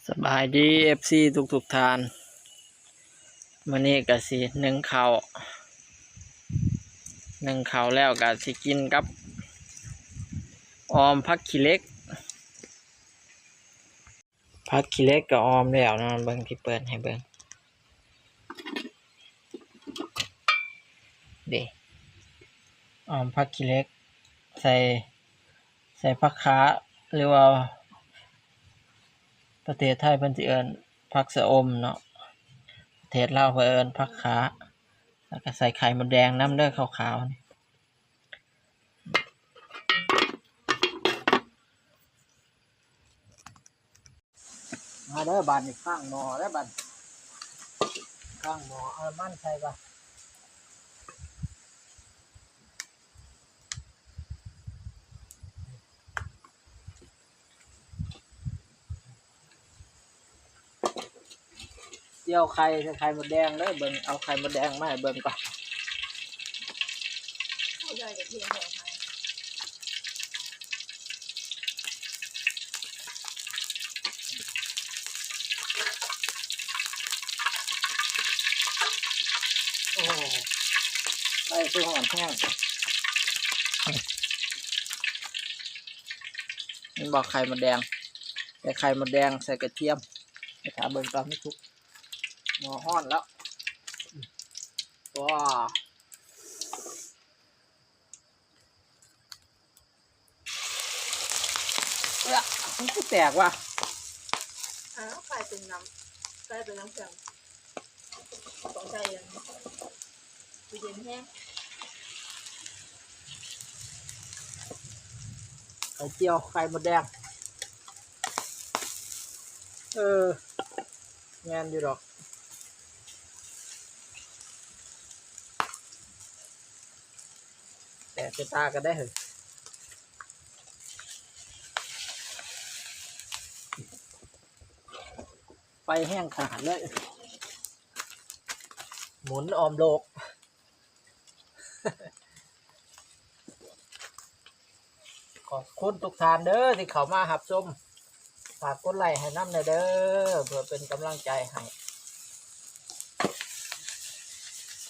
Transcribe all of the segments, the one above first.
ສະບາຍດີເອັຟຊີທຸກໆທ່ານ ມື້ນີ້ກະຊິໜຶ້ງເຂົ້າ ໜຶ້ງເຂົ້າແລ້ວກະຊິກິນກັບອ່ອມຜັກຂີ້ເຫຼັກ ຜັກຂີ້ເຫຼັກກະອ່ອມແລ້ວເນາະ ເບິ່ງ ຊິເປີດໃຫ້ເບິ່ງ ເດ້ ອ່ອມຜັກຂີ້ເຫຼັກ ໃສ່ ໃສ່ຜັກຂາ ຫຼືວ່າປະເທດໄທເພິ່ນຊິເອີ້ນຜັກຊະອົມເນາະ ປະເທດລາວເພິ່ນເອີ້ນຜັກຂາ ແລ້ວກະໃສ່ໄຂ່ມົດແດງນຳເດີ ຂາວໆນີ້. ມາເດີບາດນີ້ ຂ້າງໝໍ້ເດີບາດ ຂ້າງໝໍ້ ເອົານ້ຳມັນໃສ່ກ່ອນ. ດຽວໄຂ່ ໃສ່ໄຂ່ມົດແດງເດີ ເບິ່ງ ເອົາໄຂ່ມົດແດງມາໃຫ້ເບິ່ງກ່ອນ. ໂອ້ ໄຟຄືຮ້ອນແຮງ ເຫັນບໍ່ ໄຂ່ມົດແດງ ໃສ່ໄຂ່ມົດແດງ ໃສ່ກະທຽມ ໄປຖ້າເບິ່ງຕອນມັນສຸກ ໝໍ້ຮ້ອນແລ້ວ ວ້າ. ເອີ ມັນຄືແຕກວະ ອ້າວ ໄຂ່ເປັນນ້ຳ ໄຂ່ເປັນນ້ຳແຂງ ຕ້ອງໃສ່ອັນຕູ້ເຢັນແຮງ ໄຂ່ຈຽວ ໄຂ່ມົດແດງ ເອີ ແມ່ນຢູ່ດອກ. ແຕ່ເສຍຕາກໍໄດ້ເຮີ້ຍ ໄຟແຮງຂະໜາດເລີຍ ໝູນອ້ອມໂລກ. ຂອບຄຸນທຸກທ່ານເດີທີ່ເຂົ້າມາຮັບຊົມ ຝາກກົດໄລ້ໃຫ້ນຳແດ່ເດີ ເພື່ອເປັນກຳລັງໃຈໃຫ້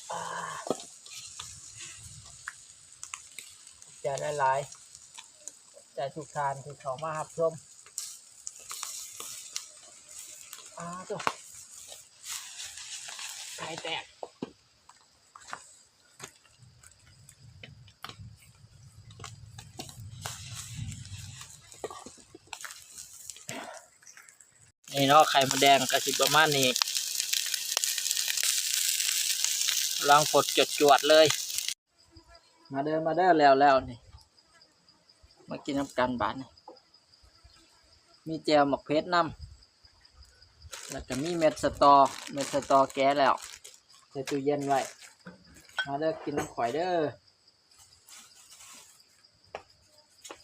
ຂອບໃຈຫຼາຍໆ ຂອບໃຈທຸກທ່ານທີ່ເຂົ້າມາຮັບຊົມ ອ້າໂທ້ ໄຂ່ແຕກ. ນີ້ເນາະ ໄຂ່ມົດແດງກະຊິປະມານນີ້ ກຳລັງຟົດຈວດໆເລີຍ ມາເດີ ມາເດີ ແລ້ວໆນີ້ ມາກິນນຳກັນບາດນີ້ ມີແຈ່ວໝາກເຜັດນຳ ແລ້ວກະມີເມັດສະຕໍ ເມັດສະຕໍແກະແລ້ວ ໃສ່ຕູ້ເຢັນໄວ້ ມາເດີ ກິນນຳຂ້ອຍເດີ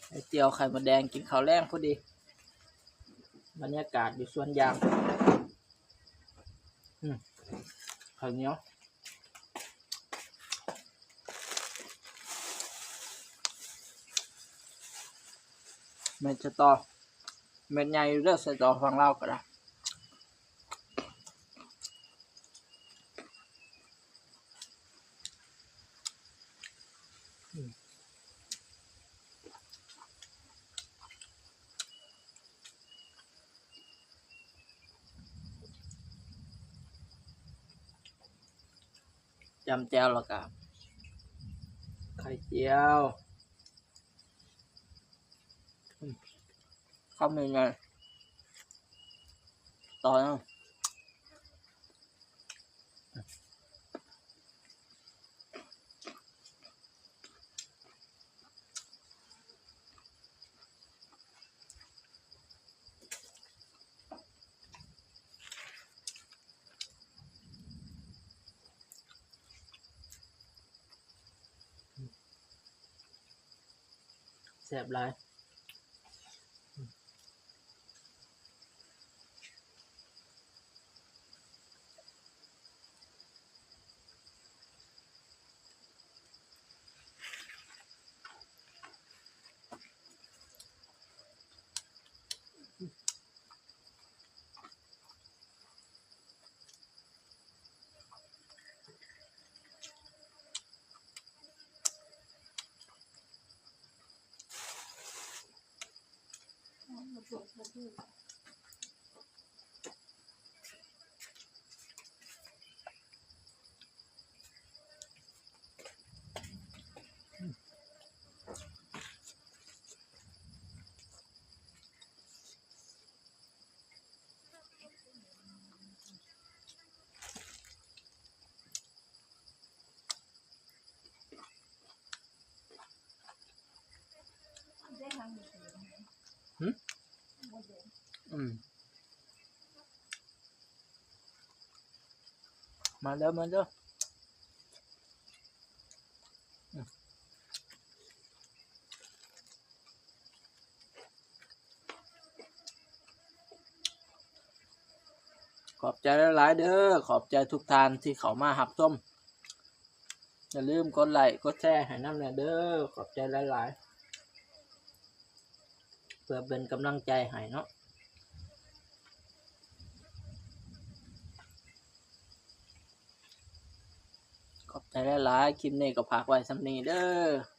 ໄຂ່ຈຽວໄຂ່ມົດແດງ ກິນເຂົ້າແລງພໍດີ ບັນຍາກາດຢູ່ສວນຢາງ ອືມ ເຂົ້າໜຽວ ເມັດສະຕໍ ເມັດໃຫຍ່ຢູ່ເດີ ສະຕໍຝັ່ງລາວກໍໄດ້. ຈ້ຳແຈ່ວແລ້ວກະໄຂ່ຈຽວ ຄຳໃຫຍ່ໆ ຕໍ່ນະ. ແຊບຫຼາຍ. ອືມ หึ อืม มาเด้อ มาเด้อ อืม ขอบใจหลายๆ เด้อ ขอบใจทุกท่านที่เข้ามารับชม อย่าลืมกดไลก์ กดแชร์ให้นำแหน่เด้อ ขอบใจหลายๆ เพื่อเป็นกำลังใจให้เนาะ ขอบใจหลายๆ คลิปนี้ก็ฝากไว้ส่ำนี้เด้อ